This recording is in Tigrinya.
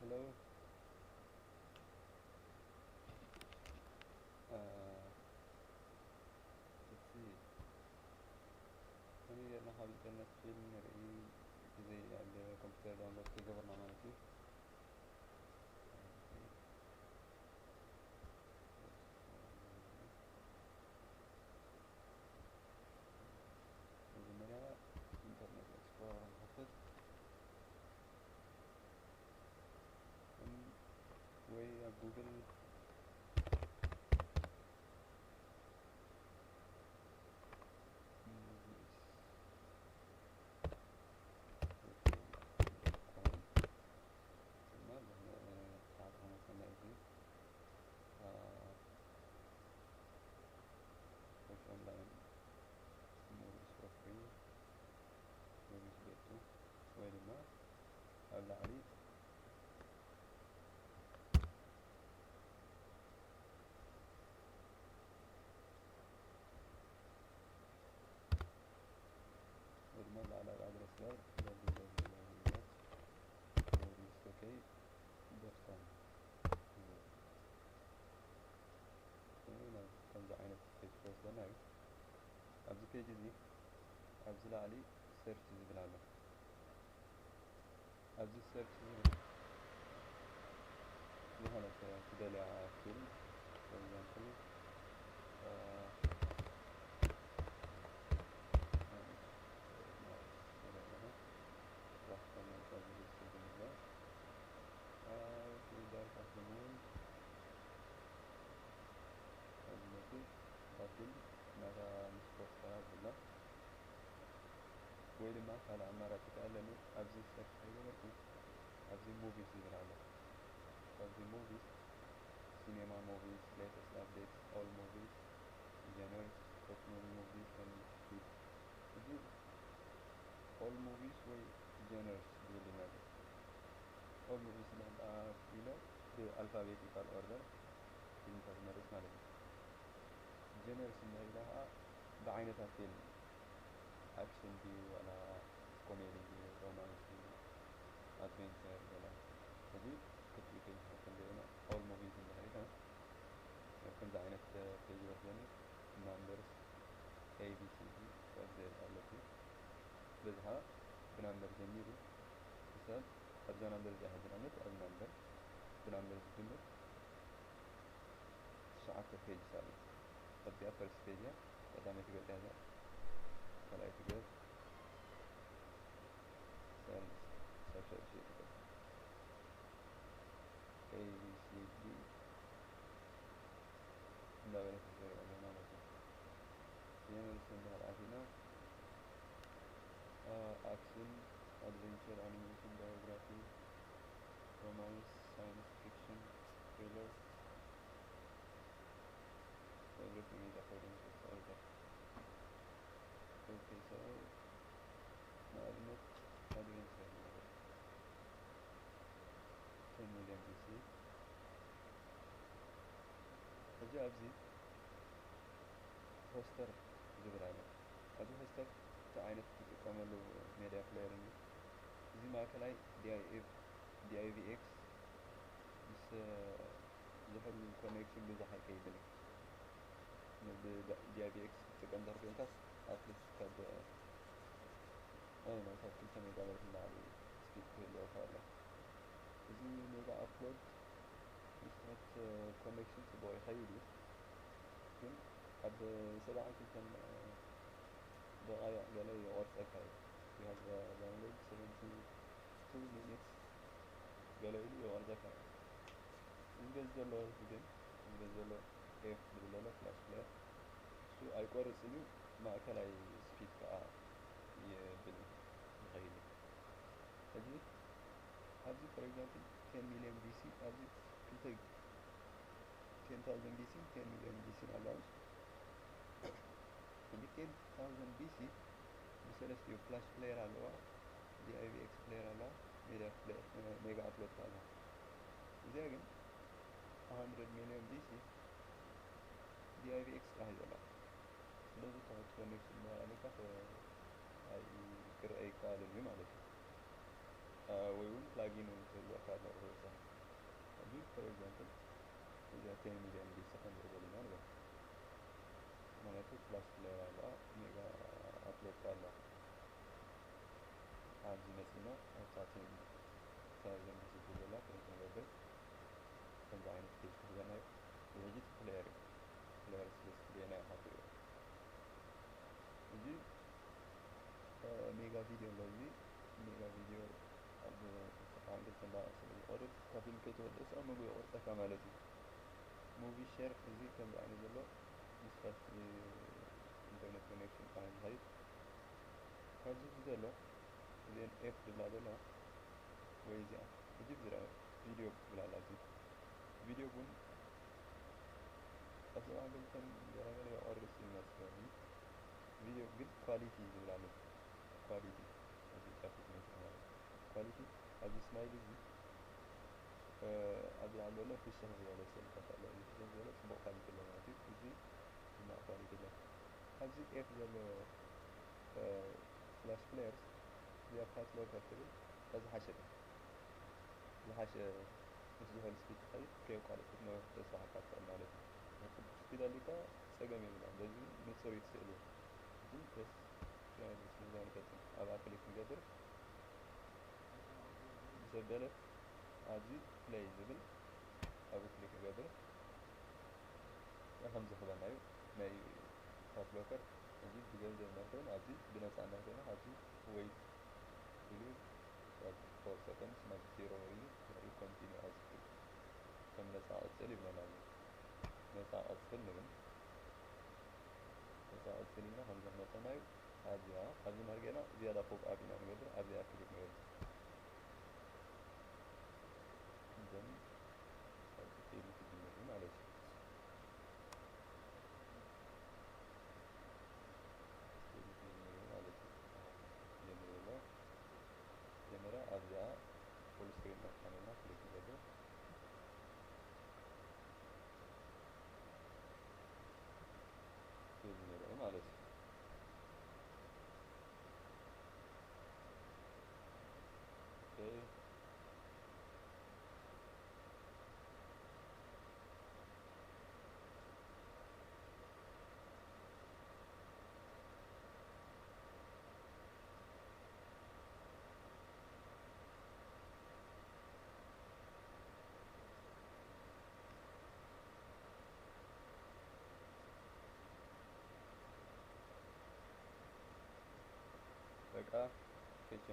Hello. Uh, let's see. ከመይ ጌርና ካብ ኢንተርነት ፊልም ንርኢ? ብዘይ ኣብ ኮምፒውተር ዳውንሎድ ከይገበርና ማለት እዩ። መጀመርያ ኢንተርኔት ኤክስፕሎረር ንኸፍት። ወይ ኣብ ጉግል online movies for free, movies ቤቱ ወይ ድማ ኣብ ላዕሊ ወይ ድማ ላዕላዊ ኣድረስ ባር www.moviesok.com ከምዚ ዓይነት ፔጅ ክወስደና እዩ። ኣብዚ ፔጅ እዚ ኣብዚ ላዕሊ ሰርች ዝብል ኣሎ። ኣብዚ ሰርች ዝብል ዝኾነ ትደልያ ፊልም፣ for example፣ ራፍተር ናይ ቃል ዝብል ትርጉም ኣሎ። Dark Afternoon ኣብዚ መጽእ ባትል ናታ ምስ ፖስተራ ዝብላ ወይ ድማ ካልእ ኣማራጺ ከኣ ኣለኒ። ኣብዚ ሰርች ከይገበርኩ ኣብዚ ሙቪስ ዝብል ኣሎ። ኣብዚ ሙቪስ ሲኔማ ሙቪስ፣ latest updates, all movies, genres, popular movies and hits። እዚ all movies ወይ genres ዝብል እዩ ማለት እዩ። All movies እንድሕር ደኣ ኢለ ብኣልፋቤቲካል ኦርደር ፊልምታት ይመርጽ ማለት እዩ። ጀነርስ እንድሕር ኢለ ከዓ ብዓይነታት ፊልም፣ ኣክሽን ድዩ ዋላ ኮሜዲ ድዩ ሮማንስ ድዩ ኣድቬንቸር ገለ። እዚ ክልቲኡ ፔጅ ከም ዘየና ኦል ሙቪስ እንድሕር ኢለ ከምዚ ዓይነት ፔጅ ይወስደኒ። ናምበርስ ኤ ቢ ሲ ዲ ሰብ ዘየለ ኣለኩ። በዚ ከዓ ብናምበር ጀሚሩ ክሳብ ኣብዛ ናምበር እዚኣ ሕጂ ንኣብነት ኣብ ናምበር ብናምበር ዝጅምር ትሽዓተ ፔጅስ ኣሎ። እዚኣ ፈርስት ፔጅ እያ። ቀዳመይቲ ገጽ እያ እዛ። ካልኣይቲ ገጽ ሰብ ሰብ ሸርሽ ይጥቅም ኤ ቢ ሲ ዲ እንዳበለት ትዘርእ ኣላ ማለት እዩ። ጀነርስ እንድሕር ኣቲና ኣክሽን፣ ኣድቬንቸር፣ ኣኒሜሽን፣ ባዮግራፊ፣ ሮማንስ፣ ሳይንስ ፊክሽን፣ ትሪለር፣ everything is according to its order። ኦኬ፣ so ንኣብነት ኣድቬንቸር ንበል። ቴን ሚልዮን ቢ ሲ። ሕጂ ኣብዚ ሆስተር ዝብል ኣሎ። ኣብዚ ሆስተር ክልተ ዓይነት ትጥቀመሉ ሜድያ ፕሌየር እዩ። እዚ ማእከላይ ዲ ኣይ ቪ ኤክስ ምስ ዝሕሉ ኮኔክሽን ብዙሕ ኣይከይድን እዩ። ብ ዲ ኣይ ቪ ኤክስ ክትጥቀም እንድሕር ኮይንካስ ኣትሊስት ካብ ኣይ ዶንት ኖው ካብ ክልተ ሜጋባይት ንላዕሊ ስፒድ ክህልወካ የለን። እዚ ሜጋ ኣፕሎድ ምስ ናት ኮኔክሽን ጽቡቕ ይኸይድ እዩ፣ ግን ኣብ ሰብዓን ክልተን ደቓይቕ ገለ ይቖርጸካ እዩ። You have download seventy two minutes ገለ ኢሉ ይቖርጸካ እዩ። እዚ ገጽ ዘሎ ግን እዚ ገጽ ዘሎ ኤፍ ዝብል ዘሎ ፍላሽ ፕሌየር እሱ ኣይቆርጽን እዩ፣ ማእከላይ ስፒድ ከኣ የብል ይኸይድ እዩ። ሕጂ ኣብዚ for example ten million ቢ ሲ ኣብዚ ክልተ ten thousand ቢ ሲ ten million ቢ ሲ ኣለዋ። ሕጂ ten thousand ቢ ሲ ብሰለስቲኡ ፍላሽ ፕሌየር ኣለዋ፣ ዲ ኣይ ቪ ኤክስ ፕሌየር ኣለዋ፣ ሜጋ ፕሌየር ሜጋ ኣፕሎድ ከኣ ኣለዋ። እዚኣ ግን one hundred million ቢ ሲ ዲ ኣይ ቪ ኤክስ ጥራሕ እዩ ዘላ። ስለዚ እቲ ኮኔክሽን እንድሕር ኣለካ ኣይ ክረአ ኣይከኣልን እዩ ማለት እዩ። ወይ እውን ፕላጊን እውን ክህልወካ ክነቕርቦ ይኽእል። ሕጂ for example እዚኣ ten million views ከም ዝረኸበ ኢና ንብል። ምኽንያቱ flash player ኣለዋ፣ ሜጋ upload ኣለዋ። ኣብዚ መጺና ኣብታ ten እታ ዘንቢስቶ ዘላ ክሊክ ንገብር። ከምዚ ዓይነት page ክህበና እዩ። እዚ ሕጂ እቲ player እዩ። Player ስለ ዝፍለየና እዩ ሓቢሩ። እዚ ሜጋ ቪድዮ ኣሎ። እዚ ሜጋ ቪድዮ ኣብ ዓንቀጽ እንዳቐሰ ዝቐርጽ ካብ ፊልም ከይተወደሰ ኣብ መንጎ ይቆርጸካ ማለት እዩ። ሙቪ ሼር እዚ ከምዚ ዓይነት ዘሎ ምስ ፋስት ኢንተርኔት ኮኔክሽን ጥራሕ ዝኸይድ። ካብዚ እዚ ዘሎ እዚአን ኤፍ ዝብላ ዘለዋ ወይ እዚኣ ሕጂ ዝረአ ቪድዮ ትብል ኣላ። እዚ ቪድዮ እውን ቀስ ብቐስ ከም ገለ ገለ የቋርጽ ይመስለኒ። ቪድዮ ግን ኳሊቲ ዝብል ኣሎ። ኳሊቲ እዚ ጫፍ ዝመስል ማለት ኳሊቲ ኣብዚ ስማይል እዚ እ፣ ኣብዚ ላዕሊ ዘሎ ፍሽኽ ዝበለ ስእልታት ኣሎ። እዚ ፍሽኽ ዝበለ ጽቡቕ ኳሊቲ ኣሎ ማለት እዩ። እዚ ሕማቕ ኳሊቲ ኣሎ። ኣብዚ ኤፍ ዘሎ እ፣ ፍላሽ ፕሌየርስ እዚኣ ፓት ሎከር ትብል እታ ዝሓሸት እያ። ዝሓሸ ምስ ዝሑል ስፒድ ትኸይድ ከየቋረጸት ነዊሕ ክትበጽሓካ ትኽእል ማለት እዩ። ሕጂ ስፒድ ኣሊካ ጸገም የብላን። በዚ ንጹር እዩ እቲ ስእሊ። ግን ደስ ትራይ ምስ ምዛን ይፈጽም። ኣብኣ ክሊክ ንገብር። ምስ ኣበለ ኣብዚ ፕለይ ዝብል ኣብኡ ክሊክ ንገብር። ከምዚ ክበና እዩ ናይ ፓት ሎከር። እዚ ብገንዘብ እንተኾይኑ ኣብዚ ብነጻ እንተኾይኑ ኣብዚ ዌይት ኢሉ ካብ ፎር ሰከንድስ ናብ ዜሮ ኢሉ ድሕሪኡ ኮንቲኒው ኣዝ ፍሪ ከም ነጻ ቀጽል ይብለና ኣሎ። ነጻ ቀጽል ንብል። ነጻ ቀጽል ኢልና ከምዚ ክመጸና እዩ። ኣብዚኣ ኣብዚ መርጌና ዝያዳ ፖፕ ኣፕ ኢና ንገብር። ኣብዚኣ ክሊክ ንገብር። እዘን ፊልም ክጅምር እዩ ማለት እዩ። ፊልም ክጅምር እዩ ማለት እዩ። ጀምር ዘሎ መጀመርያ ኣብዚኣ ፉል ስክሪን መጥፋን ኢልና ክሊክ ንገብር። ፊልም ንርኢ ማለት እዩ። ኦኬ። በቃ ኬቻ